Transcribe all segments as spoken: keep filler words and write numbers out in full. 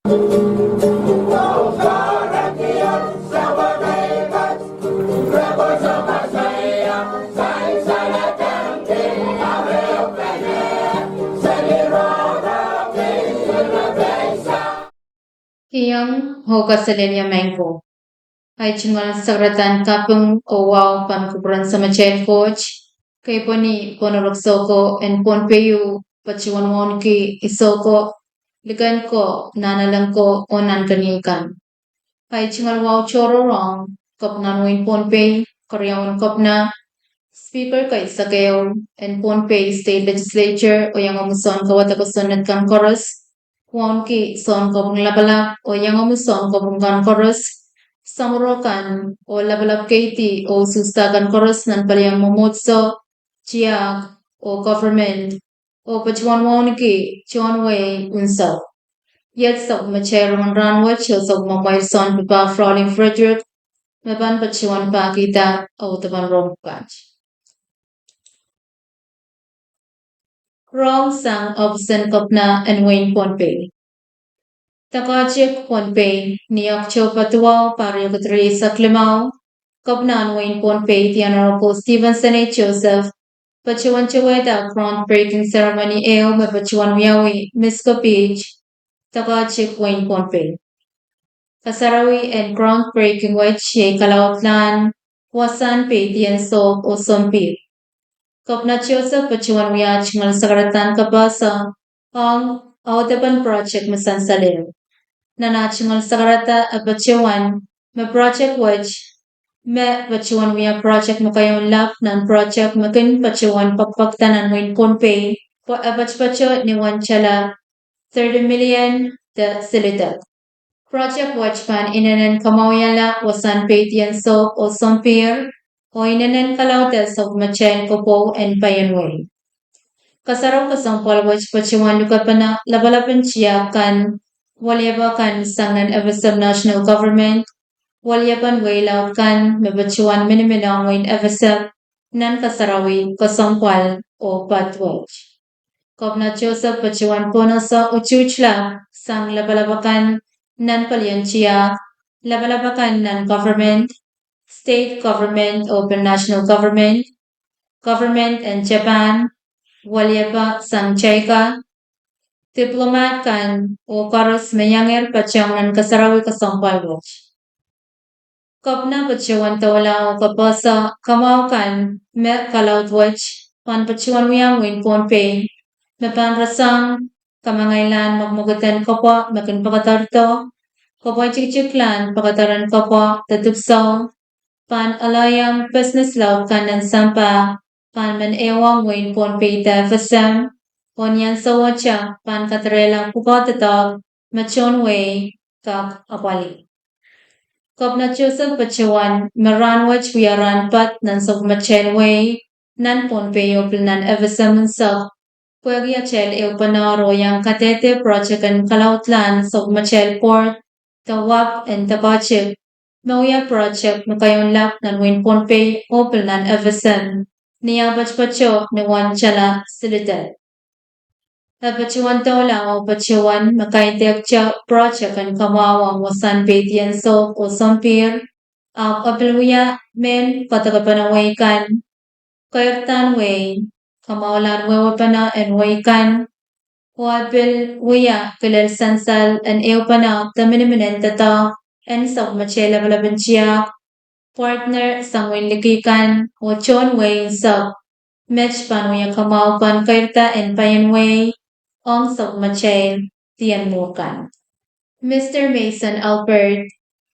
Kihong oh kaselehlie maing ko. Ahi tungoal sakaradahn kaping oh wahu pahn kupwuren Samatail Koht, kei pwehni pwehn orok soukohp en Pohnpei patohwan wauneki isohko, liken ko, nahnalek ko oh nahnken ieu kan. Ahi tungoal wahu tohrohr ong Kepina en wehin Pohnpei, keriaun Kepina, Speaker kei sakau en Pohnpei State Legislature, oh iangahki soun kawadek oh soun ned kan koaros, wauneki soun kopwung lapalap oh iangahki soun kopwung kan koaros, samworo kan oh lapalap keidi oh usuhsda kan koaros nan palien mwomwohdiso, tiahk oh government, oh patohwan wauneki tohn wehi unsek. Iet sapwmatail rongen rahnwet, iet sapwmamwail soun papah Fraulein Frederick, me pahn patohwan pahkihda audepen rong pwukat. Rong sang ohpis en Kepina en wehin Pohnpei. Dakatik Pohnpei, ni Oaktohpa duwau, pahr riekid rieisek limau, Kepina en wehin Pohnpei, The Honorable Stevenson A. Joseph, patohwan towehda groundbreaking ceremony ehu me patohwan wiawi Misko Beach, dakatik wehin Pohnpei. Kasarawi en groundbreaking wet iei kalaudlahn wasahn peidi en sohp oh sompihr. Kepina Joseph patohwan wia tungoal sakaradahn kapehse ong audepen project me sansalehr. Nan ah tungoal sakarada e patohwan me project wet me patohwan wia project me kaioun lap nan project me kin patohwan poakpoakda nan wehin Pohnpei, pwe e patopato ni wen tala thirty million de silidek. Project wet pahn inenen kamwahwihala wasahn peidi en sohp oh sompihr, oh inenen kalaudehla sapwmatail kopwou en paian wehi. Kasarawi kesempwal wet patohwan lukepene lapalapen tiahk kan, weliepe kan sang nan FSM National Government, weliepen wehi laud kan me patohwan miniminiong wehin FSM nan kasarawi kesempwal oh poad wet. Kepina Joseph patohwan pwonese utuht lap sang lapalap akan nan palien tiahk, lapalap akan nan government, state government oh pil national government, government en Japan, weliepe sang JICA, diplomat kan oh koaros me iangehr patehng nan kasarawi kesempwal wet. Kepina patohwan doula oh kapehse kamwahu kan me kalaud wet pahn patohwan wiahiong wehin Pohnpei, me pahn rasehng kamangailahn mwekmwekid en kopwe me kin pekederdo, kopwe tikitiklahn pekeder en kopwe de dipwisou, pahn alehiong business laud kan nan sampah, pahn men ehuong wehin Pohnpei de FSM, oh ni ansou wet pahn kadirehla pwukoa doadoahk me tohn wehi kak apwalih. Kepina Joseph patohwan me rahnwet wia rahn poad nan sapwmatail wehi nan Pohnpei oh pil nan FSM unsek, pwehki atail ehupene oh iang kadehde project en kalaudlahn sapwmatail port de wahp en dakatik, me wia project me kaioun lap nan wehin Pohnpei oh pil nan FSM, ni ah patopato ni wen tala silidek. E patohwan doula oh patohwan me kaidehkte project en kamwahu ong wasahn peidi en sohp oh sompihr, ahpw e pil wia mehn kadekepene wehi kan, keirdahn wehi, kamwahulahn wehwehpene en wehi kan, oh e pil wia kilel sansal en ehupene de miniminen doadoahk en sapwmatail lapalapen tiahk, partner sang wehin liki kan oh tohn wehi unsek, met pahn wia kamwahu pahn keirda en paian wehi ong sapwmatail dien mour kan. Mister Mason Albert,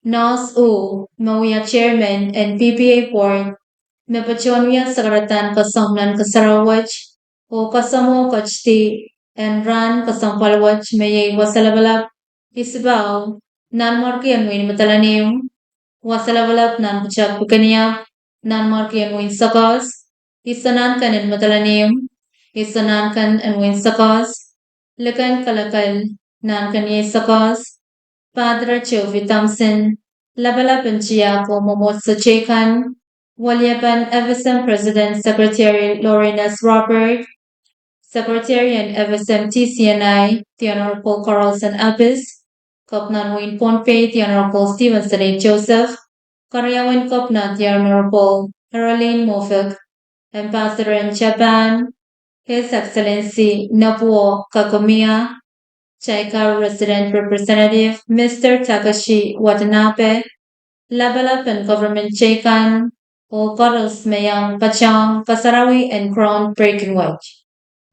Nohs U, me wia chairman en PPA board, me patohwan wia sakaradahn kesempwal nan kasarawi wet, oh kasamwo ketidi en rahn kesempwal wet me iei wasa lapalap isipahu, Nanmwarki en wehin Madolenihmw, wasa lapalap nan pwutak Pikeniap, Nanmwarki en wehin Sokehs, Iso Nahnken en Madolenihmw, Iso Nahnken en wehin Sokehs, Liken Kelekel, Nahnken iei Sokehs, Padre Jovi Thompson, lapalapen tiahk oh mwomwohdiso teikan, weliepen FSM President Secretary Lorin S. Robert, Secretary en FSM TCNI, The Honorable Carlson Appes, Kepina en wehin Pohnpei, the Honorable Stevenson A. Joseph, Keriau en Kepina, the Honorable Arlene Moffitt, Ambassador en Japan, His Excellency Nobuo Kagomiya, JICA Resident Representative Mister Takashi Watanabe, lapalap en government teikan, oh koaros me iang patohng kasarawi en groundbreaking wet.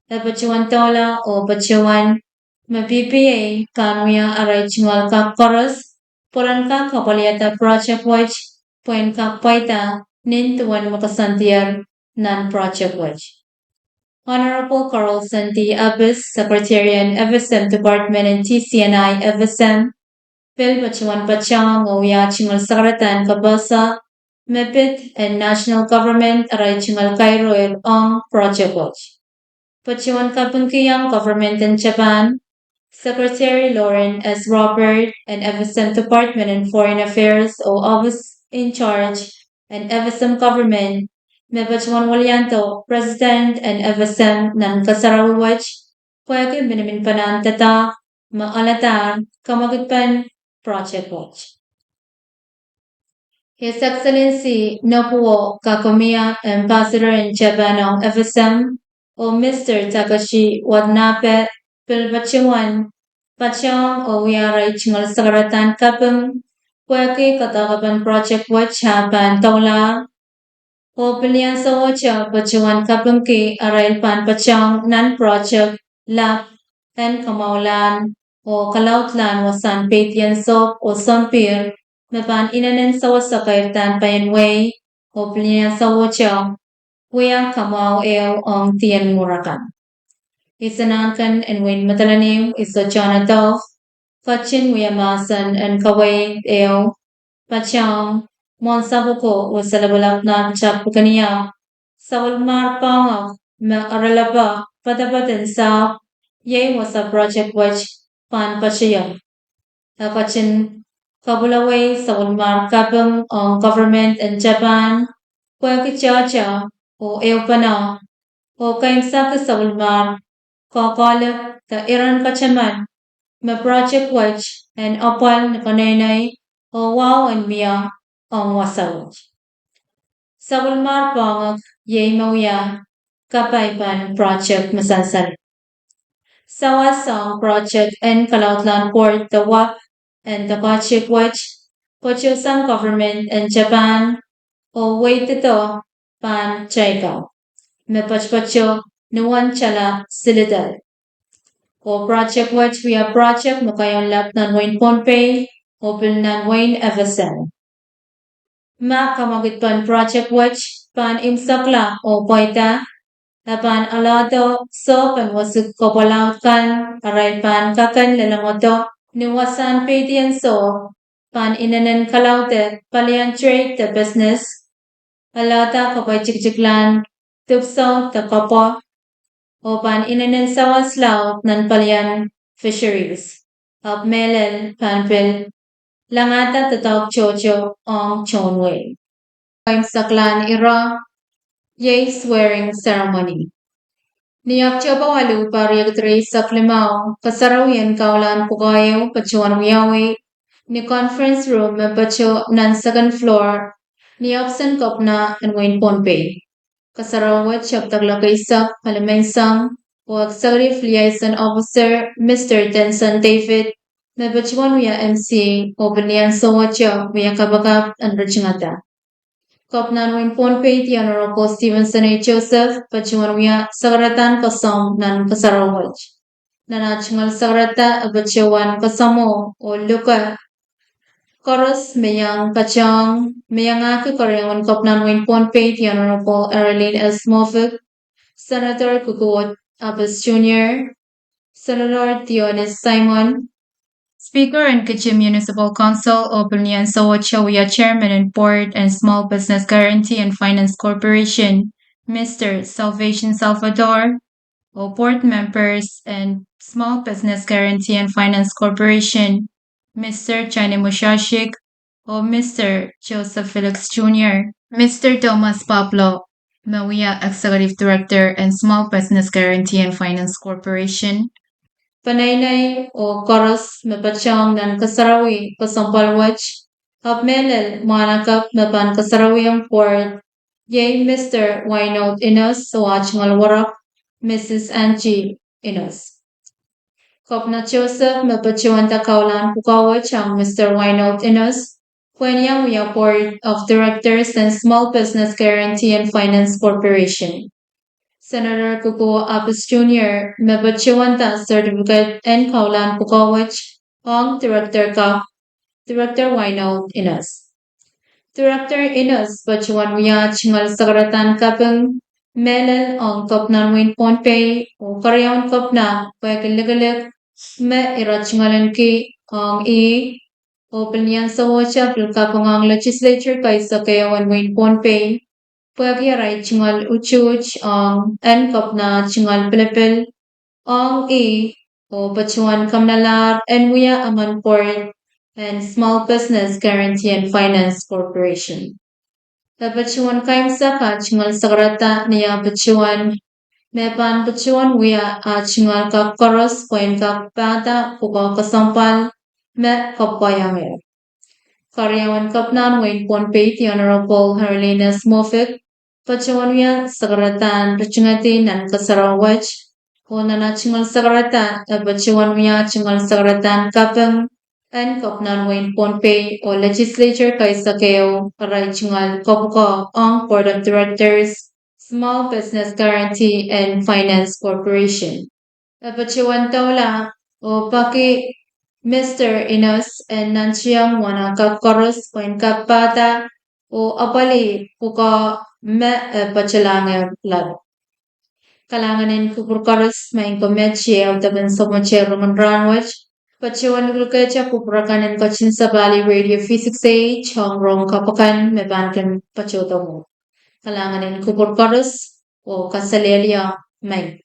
E patohwan doula oh patohwan me P P A pahn wia arail tungoal kak koaros pwe ren kak apwalihada project wet pwehn kak pwaida nin duwen me koasoandier nan project wet. Honorable Carlson D. Appes, Secretary en F S M Department en T C N I F S M, pil patohwan patohng oh wia tungoal sakaradahn kapehse me pid en national government arail tungoal kairoir ong project wet. Patohwan kapingkihong government en Japan, Secretary Loren S. Robert en F S M Department en Foreign Affairs oh Office in Charge en F S M Government, me patohwan weliando President en F S M nan kasarawi wet, pwehki miniminpenehn doadoahk me aladahr kamwekidpen project wet. His Excellency Nobuo Kagomiya, Ambassador en Japan ong F S M, oh Mister Takashi Watanabe, pil patohwan patohng oh wia arail tungoal sakaradahn kaping pwehki kadoadoahk en project wet ah pahn doulahr, oh pil ni ansowohte patohwan kapingki arail pahn patohng nan project lap en kamwahulahn oh kalaudlahn wasahn peidian sohp oh sompihr me pahn inenen sewese kairdahn pahn wehi, oh pil ni ansowohte wia kamwahu ehu ong dien mwuhr akan. Iso nahnken en wehin Madolenihmw, Iso John Adolf, ketin wia mahsen en kaweid ehu, patohng mwohn sapwoko wasa lapalap nan pwutak pwuken iap, Sawilmar Poahngoak, me aralapa poadoapoad en sahpw iei wasa project wet pahn patohdo. E ketin kapwulawei Sawilmar kaping ong government en Japan pwehki tohto oh ehupene, oh keimwsaki Sawilmar koakoalek de iren kataman me project wet en apwal ni keneinei oh wahu en mie ong wasa wet. Sawilmar Poahngoak iei me wia kapaipen project me sansal. Sawas ong project en kalaudlahn port de wahp en doadoahk wet patohsang government en Japan oh weidehdo pahn JICA me poatopoato ni wahn tala silidal. Oh project wet wia project me keioun lap nan wehin Pohnpei oh pil nan wehin F S M. Ma kamwekidpen project wet pahn imwisekla oh pwaida, e pahn alehdo sohpen wesik kopwalaud kan arail pahn kakehr leledohng ni wasahn peidian sohp, pahn inenen kalaude palian trade de business, alehda kapwaitikitiklahn dipwisou de kapwa, oh pahn inenen sawas laud nan palian fisheries, ahpw mehlel pahn pil langada doadoahk tohto ong tohn wehi. Keimwseklahn ire iei swearing ceremony. Ni Oktohpa waluh, pahr riekid rieisek limau, kasarawien kaulahn pwukoa ehu patohwan wiawi ni conference room me patoh nan second floor ni ohpisen Kepina en wehin Pohnpei. Kasarawi wet tepda lokaisek, Palimensang, oh Executive Liaison Officer Mister Denson David, me patohwan wia M C oh pil ni ansowohte wia kapakap en ritingada. Kepina en wehin Pohnpei, the Honorable Stevenson A. Joseph, patohwan wia sakaradahn koasoandi nan kasarawi wet. Nan ah tungoal sakarada e patohwan koasoandi oh luke koaros me iang patohng, me iangahki Keriau en Kepina en wehin Pohnpei, the Honorable Arlene S. Moffitt, Senator Kukuot Appes Junior, Senator Theonis Simon, Speaker en Kitti Municipal Council oh pil ni ansowohte wia Chairman en Board en Small Business Guarantee and Finance Corporation, Mister Salvation Salvador, oh board members en Small Business Guarantee and Finance Corporation, Mister Johnny Mushashik, oh Mister Joseph Felix Junior, Mister Thomas Pablo, me wia Executive Director en Small Business Guarantee and Finance Corporation, peneinei oh koaros me patohng nan kasarawi kesempwal wet, ahpw mehlel mwahnakapw me pahn kasarawiong pwoared, iei Mister Wainold Innes oh ah tungoal werek, Missus Angie Innes. Kepina Joseph me patohwanda kaulahn pwukoa wet ong Mister Wainold Innes pwehn iang wia Board of Directors en Small Business Guarantee and Finance Corporation. Senator Koko Abbas Junior me patohwanda certificate en kaulahn pwukoa wet ong Director Wainold Innes. Director Innes patohwan wia tungoal sakaradahn kaping mehlel ong Kepina en wehin Pohnpei oh keriaun Kepina pwehki likilik me ira tungoal ahneki ong ih, oh pil ni ansowohte pil kaping ong Legislature kaisek ehu en wehin Pohnpei pwehki arail tungoal utuht ong en Kepina tungoal pilipil ong ih, oh patohwan kamnalahr en wia emen Board en Small Business Guarantee and Finance Corporation. E patohwan kaimwisekala tungoal sakarada ni ah patohwan me pahn patohwan wia ah tungoal kak koaros pwehn kak pahda pwukoa kesempwal me kapwukoahiengehr. Keriaun Kepina en wehin Pohnpei, The Honorable Arlene S. Moffitt, patohwan wia sakaradahn ritingedi nan kasarawi wet, oh nan ah tungoal sakarada e patohwan wia tungoal sakaradahn kaping en Kepina en wehin Pohnpei oh Legislature kaisek ehu arail tungoal kapwukoa ong Board of Directors, Small Business Guarantee and Finance Corporation. E patohwan doula oh peki Mister Innes en nantihong mwahnakapw kak koaros pwehn kak pahda oh apwalih pwukoa me e patalahngehr loale. Kalahngan en kupwur koaros, maing ko, met iei audepen soumwet en rohng en rahn wet. Patohwan likilikihte kupwur akan en ketin sapahl Radio V six eight ong rohng kapw akan me pahn kin patohdo mwohd. Kalahngan en kupwur koaros oh kaselehlie, maing.